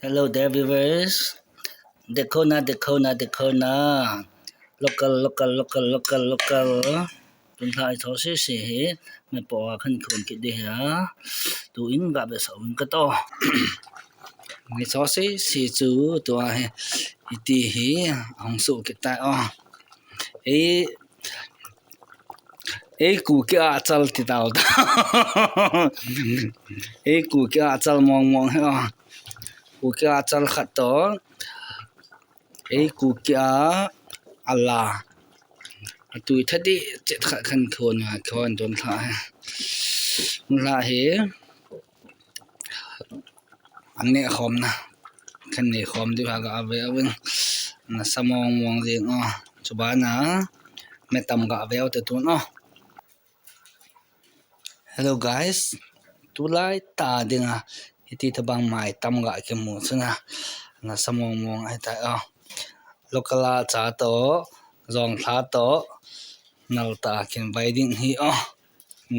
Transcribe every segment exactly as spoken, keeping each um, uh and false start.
Hello there, viewers. Dekho na, dekho na, dekho na. Local, local, local, local, local. Tun lha i cho sisi hi, me po a khan khun kit di ha. Tu in ga be sa un ka to. Mi cho sisi chu tu a hi, iti hi, hong su kit tai o. Ei, ei Kuki a chal ti tau ta. Ei Kuki a chal mong mong hi o. Kuki a chal khat to. Ei Kuki a ala. A tui tha di chet khat khan khon a khon don lha. Lha hi. An ne khom na. Khan ne khom di ha ga ve a vin. Na sa mong mong ding o. Chuba na. Me tam ga ve o te tun o. Hello guys. Tulai ta ding a. Hiti tabang mai tam ga ki mu chu na. Na sa mong mong ai ta o. Local a cha to. Zong lha to. Nal ta kin vai ding hi o.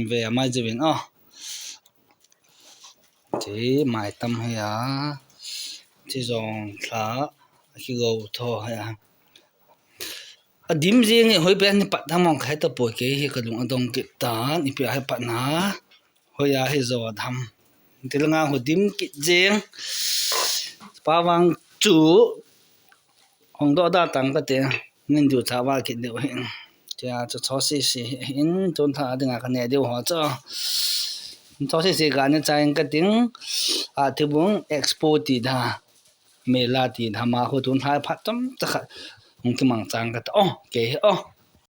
Ve a mai jivin o. Ti mai tam hi a. Ti zong lha. Ki go tho hi a. A dim jing e hoi pen ni pat tham ong khai ta poi ke hi ka lung a dong kit tan ipi a hi pat na. Hoi a hi zo tham. Ti la nga ho dim kit jing. Pa vang chu. Hong do da tang ka te. Nin du cha va kit deu hi. Tia chu cho sisi hi in tun tha ding a ka ne deu ho cho. Cho sisi ga ne cha in ka ting. A ti bung expo ti da. Mela ti da ma ho tun tha phat tam ta kha. Hong ki mang chang ka ta. Oh, ke hi oh.